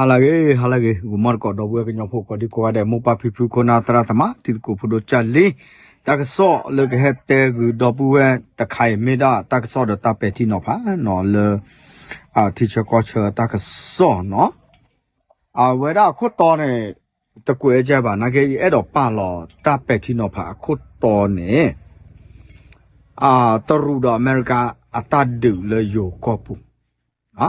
ဟါလၢအဂ့ၤ ဟါလၢအဂ့ၤ ဂီၤမီၢ်တကိး ဒီပုၢ်ဝဲၢ်ကညီဖိ ကိးဒံကိးဂၤဒဲး မိၢ်ပၢ်ဖံဖု ခိၣ်နၢ်သရၣ်သမါ တံၤသကိးဖိဒိၣ်ကၢ်လံ, တၢ်ကစီၣ်လၢကဟဲတဲဂုာ်ဒီပုၢ်ဝဲၢ်တခါအံၤ မ့ၢ်ဒၣ်တၢ်ကစီၣ်ဒီးတၢ်ပဲာ်ထံနီၤဖးနီၤ လၢ ထံဆၢကီၢ်ဆၢတၢ်ကစီၣ်နီၤ, အဝဲဒၣ်အခိၣ်တီန့ၣ် တကွဲးကဲဘၣ် နာ်က့ ယအဲၣ်ဒိးပာ်လီၤတၢ်ပဲာ်ထံနီၤဖးအခိၣ်တီန့ၣ် တရူးဒီးအမဲရကၤအတၢ်ဒုးလၢယိၤကီၢ်ပူၤ,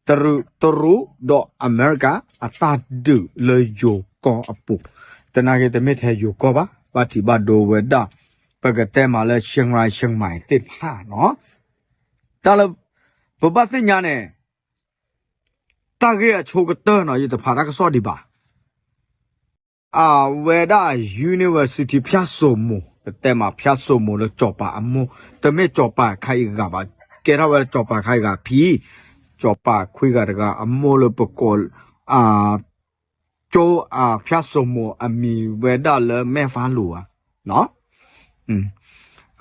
တရူး တရူးဒီးအမဲရကၤအတၢ်ဒုးလၢယိၤကီၢ်အပူၤ, တနာ်က့ တမ့ၢ်ထဲယိၤကီၢ်ဘၣ် ဘၣ်ထံးဘၣ်ဒိဝဲဒၣ် ပကတဲမးလၢ ရှ့ၣ်ရၢၣ် ရှ့ၣ်မၢၣ်သ့ၣ်တဖၣ်နီၤ, တၢ်လၢ ပဘၣ်သ့ၣ်ညါန့ၣ် တၢ်ဂ့ၢ်အဆိကတၢၢ်နီၤ ယတဖးတၢ်ကစီၣ်ဒံးဘၣ် အဝဲဒၣ် university ဖၠၣ်စိမိၤ ပတဲမး ဖၠၣ်စိမိၤလၢစီၤပၤအမိၢ် တမ့ၢ်စီၤပၤခါအံၤဂၤဘၣ် ကဲထီၣ်ဝဲလၢစီၤပၤခါအံၤဂၤဖံ စီၤပၤခွံဂၤတဂၤအမိၢ်လၢပကိး ကၠိ ဖၠၣ်စိမိၤအမံၤဝဲဒၣ်လၢမဲၢ်ဖးလူၤဧါ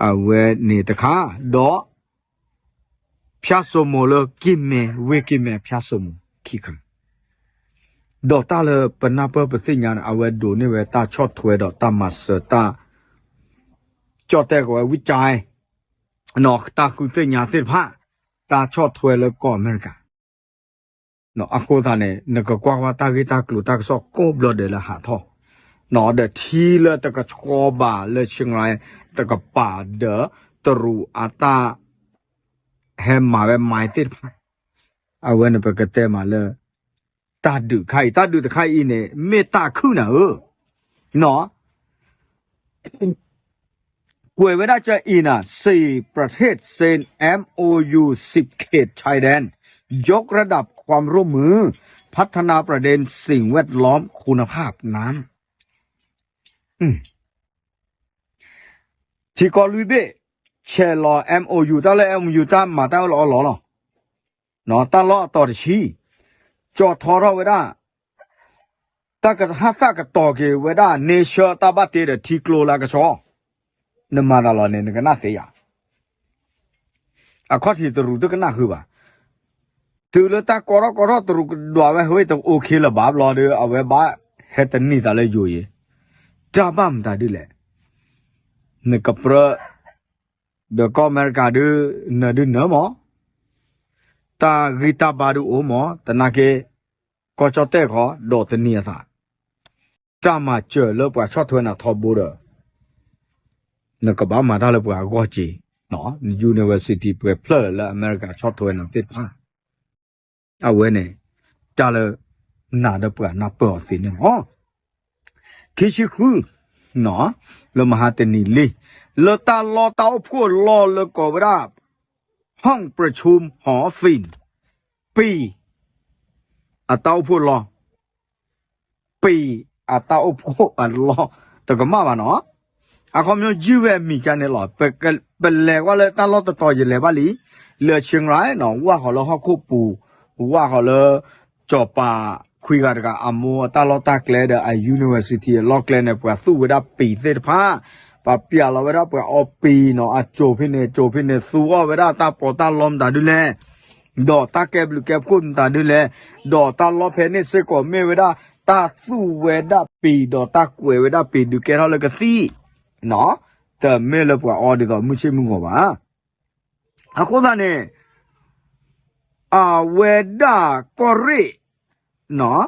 အဝဲန့ၣ်တခါ ဒီး ဖၠၣ်စိမိၤလၢက့ၢ်မဲ ဝ့ၢ်က့ၢ်မဲ ဖၠၣ်စိမိၤခံခါ, ဒီးတၢ်လၢပနၢ်ပၢၢ်ပသ့ၣ်ညါန့ၣ် အဝဲဒိးန့ၢ်ဝဲတၢ်ဆီၣ်ထွဲဒီးတၢ်မၤစၢၤတၢ် ကၠီၣ်တဲၣ်ကဝဲ ဝံၣ်ကၠဲ တၢ်ဃုသ့ၣ်ညါသ့ၣ်တဖၣ် တၢ်ဆီၣ်ထွဲလၢကီၢ်အမဲရကၤ အဃိသတးန့ၣ် နကကွၢ်ကွၢ်တၢ်ဂ့ၢ်တၢ်ကျိၤတၢ်ကစီၣ်ကိးဘျီဒဲးလၢဟးထီၣ်, ဒီးထံလၢတကဆှီဘၣ်လၢ ရှ့ၣ်ရၢၣ် တကပၤဒီး တရူးအတၢ် ဟဲမၤဝဲမၤသ့ၣ်တဖၣ်, အဝဲန့ၣ်ပကတဲမးလၢ တၢ်ဒုးခါအံၤ တၢ်ဒုးတခါအံၤန့ၣ် မ့ၢ်တၢ်ခုၣ်နၤဧၢ, နီၤ ကွဲးဝဲဒၣ်ကအံၤနၤ สี่ประเทศ เซ็น เอ็ม โอ ยู สิบ เขตชายแดน ยกระดับความร่วมมือ พัฒนาประเด็นสิ่งแวดล้อมคุณภาพน้ำ ထံကီၢ်လွံၢ်ဘ့ၣ် ဆဲးလီၤ MOU တၢ်လၢ MOU တၢ်မၤတၢ်အၢၣ်လီၤအီလီၤလီၤ, တၢ်လီၢ်အတီၤတဆံ, ကၠီထီထီၣ်ဝဲဒၣ် တၢ်ကဟးသၣ်ကတီၤက့ၤဝဲဒၣ် နဆၢတၢ်ဘၣ်တ့ဒီးထံကျိလၢအကဆှီ, နမၤသးလီၤန့ၣ် နကနၣ်သ့ယၤ အခီၣ်ထံးတရူးတကနၣ်ဃုာ်ဘၣ်. တုၤလၢတၢ်ကီထီၣ်ကီထီၣ်တရူးကဒွးဝဲ ဟဲတအိၣ်ခ့လၢၤဘၣ်ဘျီဒီး အဝဲဘၣ်ဟဲတနံၤသးလၢယိၤအံၤ, တၢ်ဘၣ်မတၤဒ်လဲၣ်, နကပြၢ ဒီးကီၢ်အမဲရကၤဒုး နၢၤဒုးနၢၤမး, တၢ်ဂံၢ်တၢ်ဘါဒုးအိၣ်မး, တနာ်က့ ကီၢ်ကၠီၣ်တဲၣ်ခီ ဒီးတနံၤအသး တၢ်မၤစၢၤလၢပှၤဆီၣ်ထွဲနၤထီဘိဒီး နကဘၣ်မၤတၢ်လၢပှၤအဂီၢ်က့ၤ, university ပှဲၤဖျၢၣ်လၢအမဲရကၤဆီၣ်ထွဲနၤသ့ၣ်တဖၣ်, အဝဲန့ၣ် တၢ်လၢ နၤဒီးပှၤနၢ်ပၢၢ်အီၤသ့န့ၣ်လီၤ. ခံဆံဃု, လၢမဟါတနံၤလံ, လၢတၢ်လီၢ်တၢ်အိၣ်ဖှိၣ်အလီၢ်လၢကိးဝဲဒၣ် ห้องประชุมหอฝิ่น ပံၤ အတၢ်အိၣ်ဖှိၣ်အလီၢ် ပံၤအတၢ်အိၣ်ဖှိၣ်အလီၢ် တကမၣ်ဘၣ်နီၤ, အခီပညီယုၢ်ဝဲအမံၤကန့ၣ်လီၤ. ပလဲၤကွၢ်လၢတၢ်လီၢ်တတီၤယလဲၤဘၣ်လံ, လၢ ရှ့ၣ်ရၢၣ် နီၤ ဝၢ်ဃီၤလၢဟီၣ်ခိၣ်ပူၤ, ဝၢ်ဃီၤလၢ စီၤပၤခွံဂၤတဂၤအမိၢ်အတၢ်လီၢ်တၢ်ကျဲဒီးအ university အလီၢ်ကျဲန့ၣ် ပှၤသူၣ်ဝဲဒၣ်ပံၤသ့ၣ်တဖၣ်, ပှၤပျးလီၤဝဲဒၣ်ပှၤအီပံၤနီၤ, အစိၤဖဲန့ၣ် စိၤဖဲန့ၣ် သူအီၣ်ဝဲဒၣ်တၢ်ပီးတၢ်လီမတၤဒုလဲၣ် ဒီးတၢ်ကဲဘျုးကဲဖှိၣ်မတၤဒုလဲၣ်, ဒီးတၢ်လီၢ်ဖဲန့ၣ်စ့ၢ်ကီးမ့ၢ်ဝဲဒၣ် တၢ်သူၣ်ဝဲဒၣ်ပံၤ ဒီးတၢ်ကွဲးဝဲဒၣ်ပံၤဒုးကဲထီၣ်လၢကသံၣ်, တမ့ၢ်လၢပှၤအီဒ်သိးမုၢ်ဆ့ၣ်မုၢ်ဂီၤဘၣ်. အဃိသတးန့ၣ် အဝဲဒၣ်ကီၢ်ရ့ၣ်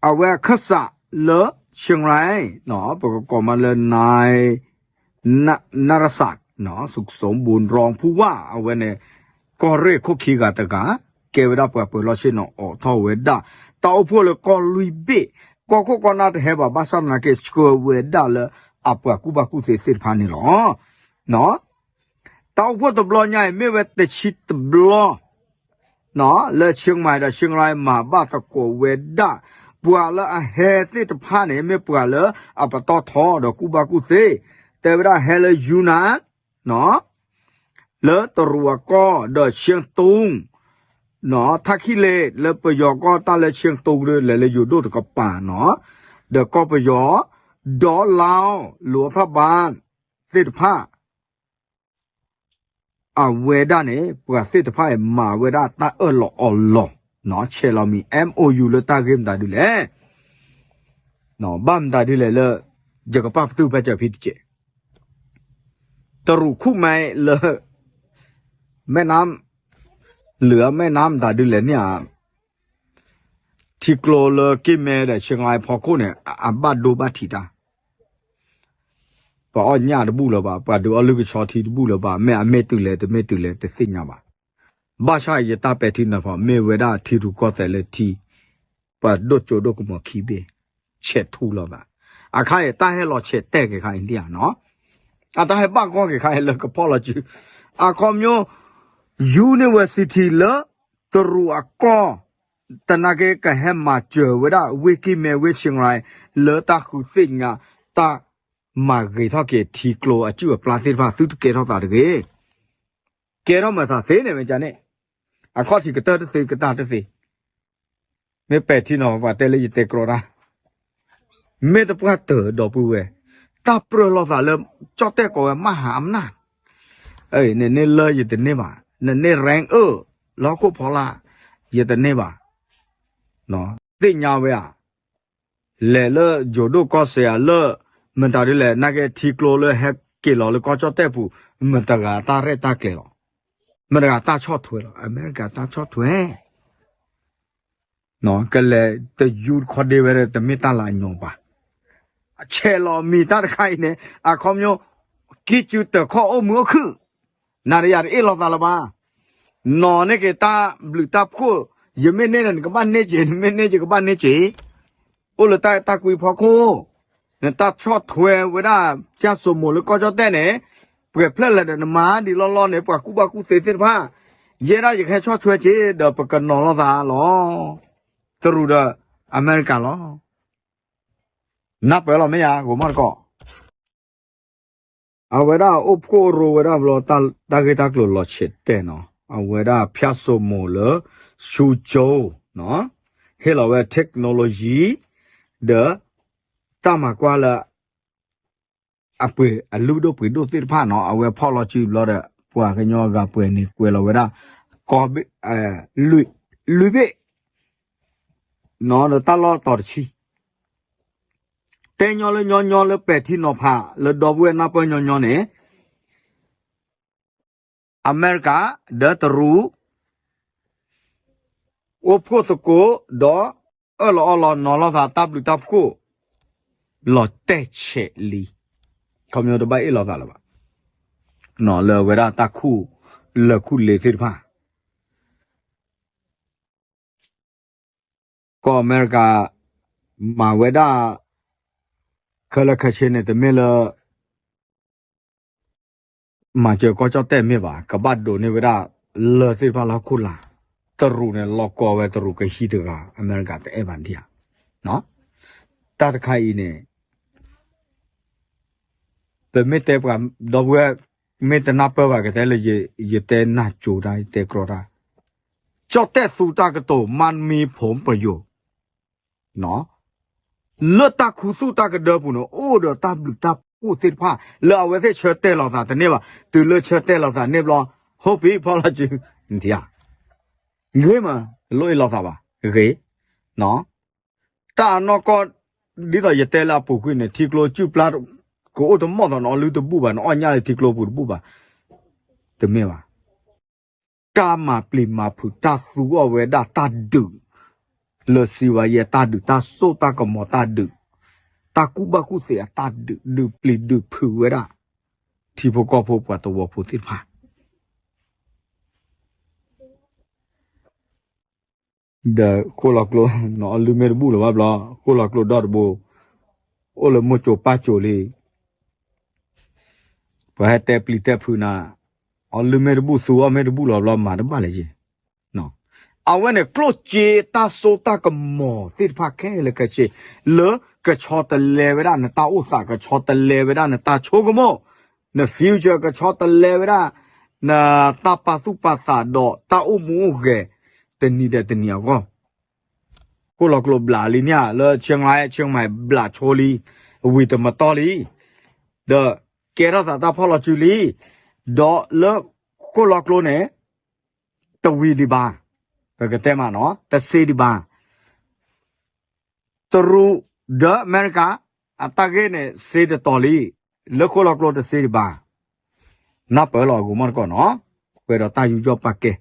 အဝဲအခၢၣ်စးလၢ ရှ့ၣ်ရၢၣ် ပကကိးမးလၢ န နရစး စူးစူးဘိၣ်ရီဖူဝၣ် အဝဲန့ၣ် ကီၢ်ရ့ၣ်ခိၣ်ခံဂၤတဂၤ ကဲဝဲဒၣ်ပှၤပၢၤလီၢ်ဆ့ၣ်နီၤအိးထီၣ်ဝဲဒၣ် တၢ်အိၣ်ဖှိၣ်လၢကီၢ်လွံၢ်ဘ့ၣ် ကီၢ်ခိၣ်ကီၢ်နၢ်တဟဲဘၣ် ဘၣ်ဆၣ်သနာ်က့ ဆှၢဝဲဒၣ်လၢအပှၤကူၣ်ဘၣ်ကူၣ်သ့သ့ၣ်တဖၣ်န့ၣ်လီၤ. တၢ်အိၣ်ဖှိၣ်တဘျီညါအံၤ မ့ၢ်ဝဲတဆံတဘျီ လၢ ရှ့ၣ်ရၢၣ် ဒီး ရှ့ၣ်ရၢၣ် မၤဘၣ်သကိးဝဲဒၣ် ပှၤလၢအဟဲသ့ၣ်တဖၣ်န့ၣ် မ့ၢ်ပှၤလၢအပတီၢ်ထီဒီးကူၣ်ဘၣ်ကူၣ်သ့, တဲဝဲဒၣ်ဟဲလၢ ယူနန် လၢတရူးအကီၢ် ဒီး ရှ့ၣ်တုံ ထၣ်ခံလ့း လၢပယီၤကီၢ်တၢ်လၢ ရှ့ၣ်တုံ ဒုး လဲၤလၢယိၤဒိၣ်တကပၤနီၤ, ဒီးကီၢ်ပယီၤ ဒီးလၢ လူဝ်အဖျၢၣ်ဘၣ် သ့ၣ်တဖၣ် အဝဲဒၣ်န့ၣ် ပှၤသ့ၣ်တဖၣ်အံၤမၤဝဲဒၣ်တၢ်အၢၣ်လီၤအီလီၤ, ဆဲးလီၤမံၤ M O U လၢတၢ်ဂ့ၢ်မတၤဒုလဲၣ်, ဘၣ်မတၤဒုလဲၣ်လၢ ယကပာ်ပတုာ်ဖဲစၢၤဖံတကဲး, တရူးခူၣ်မဲလၢ မဲၣ်နါ လၢမဲၣ်နါမတၤဒုလဲၣ်န့ၣ်ဧါ, ထံကျိလၢက့ၢ်မဲဒီး ရှ့ကလါဖီခိၣ်န့ၣ် အဘၣ်ဒိဘၣ်ထံးတၢ် ပှၤအီၣ်ညၣ်တဘူၣ်လၢၤဘၣ်, ပှၤဒုးအီၣ်လုၢ်ကဆီထံတဘူၣ်လၢၤဘၣ်, မ့ၢ်အမ့ၢ်တုၤလဲၣ် တမ့ၢ်တုၤလဲၣ် တသ့ၣ်ညါဘၣ်. ဘၣ်ဆၣ်ယတၢ်ပဲာ်ထံနီၤဖး မ့ၢ်ဝဲဒၣ်ထံရူၢ်ကီၢ်သဲးလၢထံ ပှၤဒိၣ်ကၠိဒိၣ်ကမီၤခံဘ့ၣ် ဆဲးထူလီၤသး, အခါအံၤတၢ်ဟဲလီၤဆဲးတဲာ်က့ၤခါအံၤဒ်ဧါနီၤ, အတၢ်ဟဲဘၣ်ကီၢ်က့ၤခါအံၤလၢကဖီၣ်လီၤစု, အခီပညီ university လၢ တရူးအကီၢ် တနာ်က့ ကဟဲမၤစၢၤဝဲဒၣ် ဝ့ၢ်ကံၢ်မဲ ဝ့ၢ်ရှ့ကရၤ လၢတၢ်ဃုသ့ၣ်ညါ တၢ်မၤဂ့ၤထီၣ်က့ၤထံကျိအစုၣ်အပျၢ်သ့ၣ်တဖၣ် သုတကဲထီၣ်သးတဂ့ၤ. ကဲထီၣ်မၤသးသ့န့ၣ် မ့ၢ်ကန့ၣ် အခီၣ်ထံးကတၢၢ်တသ့ ကတၢၢ်တသ့ မ့ၢ်ပဲာ်ထံနီၤ ပှၤတဲလၢယတဲကြီတၢ် မ့ၢ်တပှၢ်တၢၢ်ဒီပုၢ်ဝဲၢ်, တၢ်ပြၢလိာ်သးလၢ ကၠီၣ်တဲၣ်ကိးဝဲ မဟာอำนาจ, နန့ၢ်လၢယတန့ၢ်ဘၣ်, နန့ၢ် rank အၢၣ် လၢဟီၣ်ခိၣ်ဖီလာ် ယတန့ၢ်ဘၣ်. သ့ၣ်ညါဝဲဧါ, လဲၤလၢယိၤဒိၣ်ကီၢ်စဲၣ်ဧါလၢ မတၤဒ်လဲၣ် နာ်က့ထံကျိလၢဟဲက့ၤလီၤလၢကီၢ်ကၠီၣ်တဲၣ်ပူၤ မတၤတဂၤတၢ်ရဲၣ်တၢ်ကျဲၤလီၤ, မတၤတဂၤတၢ်ဆီၣ်ထွဲလီၤ, အမဲရကၤတၢ်ဆီၣ်ထွဲ ကလဲၤတယူတခီဒ့ဝဲ တမ့ၢ်တၢ်လၢအညီဘၣ်. အဆဲးလီၤမံၤတၢ်တခါအံၤန့ၣ် အခီပညီ ကံစုတၢ်ခီၣ်အိၣ်မုာ်အိၣ်ခုၣ်, နၤဒီးယၤတအ့ၣ်လိာ်သးလၢၤဘၣ်. နီၢ်န့ၢ်က့ၤတၢ်ဘျုးတၢ်ဖှိၣ်, ယမ့ၢ်န့ၢ်ဒီး နကဘၣ်န့ၢ်က့ၤ, နမ့ၢ်န့ၢ်က့ၤ ကဘၣ်န့ၢ်က့ၤ, အိၣ်လၢတၢ်အဲၣ်တၢ်ကွံဖီခိၣ်, နတၢ်ဆီၣ်ထွဲဝဲဒၣ် ဖၠၣ်စိမိၤလၢကီၢ်ကၠီၣ်တဲၣ်န့ၣ်, ပှဲၤဖျၢၣ်လဲၣ်ဒီးနမၤဒံးလီၢ်လီၢ်န့ၣ် ပှၤကူၣ်ဘၣ်ကူၣ်သ့သ့ၣ်တဖၣ်, ယဲဒၣ်ယကဟဲဆီၣ်ထွဲက့ၤဒီးပကနီၤလိာ်သးလီၤ. တရူးဒီးအမဲရကၤလီၤ. နၢ်ပၢၢ်လီၤမ့ၢ်ယၤ ဂိၤမီၢ်တကီၢ် အဝဲဒၣ်အိၣ်ဖှိၣ်ရိဝဲဒၣ်ဘျီ တၢ်ဂ့ၢ်တၢ်ကျိၤလီၤဆဲးတဲာ်နီၤ, အဝဲဒၣ်ဖၠၣ်စိမိၤလၢ ဆူကၠိ ဟ့ၣ်လီၤဝဲ technology ဒီး တၢ်မၤကွၢ်လၢ အပှ့ၤအလုၢ်ဒိၣ်ပှ့ၤဒိၣ်သ့ၣ်တဖၣ်နီၤ, အဝဲဖီၣ်လီၤစုဘျီဒီး ပှၤကညီအဂၤပှဲၤန့ၣ် ကွဲးလီၤဝဲဒၣ် ကီၢ်ဘ့ၣ် လွံၢ်ဘ့ၣ် နီၤ ဒီးတၢ်လီၢ်တီၤတဆံ တဲညီလၢညီညီလၢပဲာ်ထံနီၤဖးလၢဒီပုၢ်ဝဲၢ်နၢ်ပၢၢ်ညီညီန့ၣ် အမဲရကၤ ဒီးတရူး အိၣ်ဖှိၣ်သကိး ဒီးအၢၣ်လီၤအီလီၤနီၤလိာ်သးတၢ်ဘျုးတၢ်ဖှိၣ် လီၤတဲာ်ဆဲးလံ, ခီပညီတဘၣ်အ့ၣ်လိာ်သးလၢၤဘၣ်, လၢဝဲဒၣ်တၢ်ခူၣ်လၢာ်ခူၣ်လ့သ့ၣ်တဖၣ် ကီၢ်အမဲရကၤ မၤဝဲဒၣ် ခဲလၢာ်ခဲဆ့န့ၣ် တမ့ၢ်လၢ မၤစၢၤကီၢ်ကၠီၣ်တဲၣ်မ့ၢ်ဘၣ်, ကဘၣ်ဒိးန့ၢ်ဝဲဒၣ်လၢၢ်သ့ၣ်တဖၣ်လၢဟီၣ်ခိၣ်လာ်, တရူးန့ၣ် လီၤကီဝဲတရူးကဟံးတဂၤ အမဲရကၤတအဲၣ်ဘၣ်ဒံးဧါ, တၢ်တခါအံၤန့ၣ် ပမ့ၢ်တဲပှၤ ဒီပုၢ်ဝဲၢ် မ့ၢ်တနၢ်ပၢၢ်ဘၣ်ကတဲလၢ ယတဲနၢ်ကၠိတၢ် ယတဲကြီတၢ်, ကၠီၣ်တဲၣ်သူတၢ်ကတိၤ မါမံဖိမပယိၤ လၢတၢ်ခူသူၣ်တၢ်ကဒၢပူၤန့ၣ် အိၣ်ဒီးတၢ်ဘျုးတၢ်ဖှိၣ်သ့ၣ်တဖၣ် လၢအဝဲသ့ၣ်ဆၢတဲာ်လီၤသးတန့ၢ်ဘၣ်, တုၤလၢဆၢတဲာ်လီၤသးန့ၢ်ဘျီ ဟိပံဖီလီၤစု နထံၣ်ဧါ, ဂ့ၤမး လိၣ်အ့ၣ်လိာ်သးဘၣ်, ဂ့ၤ, တၢ်အနီၢ်ကီၢ် ဒ်သိးယတဲလၢအပူၤကွံာ်န့ၣ် ထံကျိစုၣ်ပျၢ် ကအိၣ်တမီၢ်သိး နအီလုၢ်တဘူၣ်ဘၣ် နအီၣ်ညၣ်လၢထံကျိပူၤတဘူၣ်ဘၣ်, တမ့ၢ်ဘၣ်. တၢ်မၤပျံၤမၤဖုး တၢ်သူအီၤဝဲဒၣ်တၢ်ဒုး လၢစံးဝဲယဲ တၢ်ဒုး တၢ်စိတၢ်ကမီၤတၢ်ဒုး တၢ်ကူၣ်ဘၣ်ကူၣ်သ့အတၢ်ဒုး ဒုးပျံၤဒုးဖုးဝဲဒၣ် ထံဖိကီၢ်ဖိပှၤသဝီဖိသ့ၣ်တဖၣ် ဒီးဃိၣ်လီၤကျိ နအီလုၢ်မ့ၢ်တဘူၣ်လၢၤဘၣ်ဘျီ ဃိၣ်လီၤကျိဒီတဘိ အိၣ်လၢမိၢ်စိၤပၢ်စိၤလံ ပှၤဟဲတဲပျံၤတဲဖုးနၤ အီလုၢ်မ့ၢ်တဘူၣ် သူအီၣ်မ့ၢ်တဘူၣ်လီၤဘျီ မၤတဘၣ်လၢၤယဲ အဝဲန့ၣ် ကျိၣ်စ့တၢ်စိတၢ်ကမီၤသ့ၣ်တဖၣ်ခဲလၢာ်ခဲဆ့ လၢကဆီတလဲဝဲဒၣ်နတၢ်အိၣ်သး ကဆီတလဲဝဲဒၣ်နတၢ်ဆိကမိၣ် န future ကဆီတလဲဝဲဒၣ် နတၢ်ပာ်သူၣ်ပာ်သးဒီးတၢ်အိၣ်မူအိၣ်ဂဲၤ တနံၤဒီးတနံၤအဂီၢ် ဃိၣ်လီၤကျိဘျးလံန့ၣ် လၢဆ့ငါဆ့မၤဘျးဆိလံ ဝံၤတမတီၢ်လံ ဒီးကဲထီၣ်သးတၢ်ဖီၣ်လီၤစုလံ ဒီးလၢ ခိၣ်လီၤကျိန့ၣ် တဝံၤဒံးဘၣ်, ပကတဲမးနီၤ တစ့ဒံးဘၣ်. တရူးဒီးအမဲရကၤ အတၢ်ဂ့ၢ်န့ၣ် စ့တတီၤလံ, လၢခိၣ်လီၤကျိတစ့ဒံးဘၣ်. နၢ်ပၢၢ်လီၤအဂီၢ်မီၢ်တကီၢ်နီၤ, ပှဲၤဒီးတၢ်ယူးယီၣ်ပာ်ကဲ,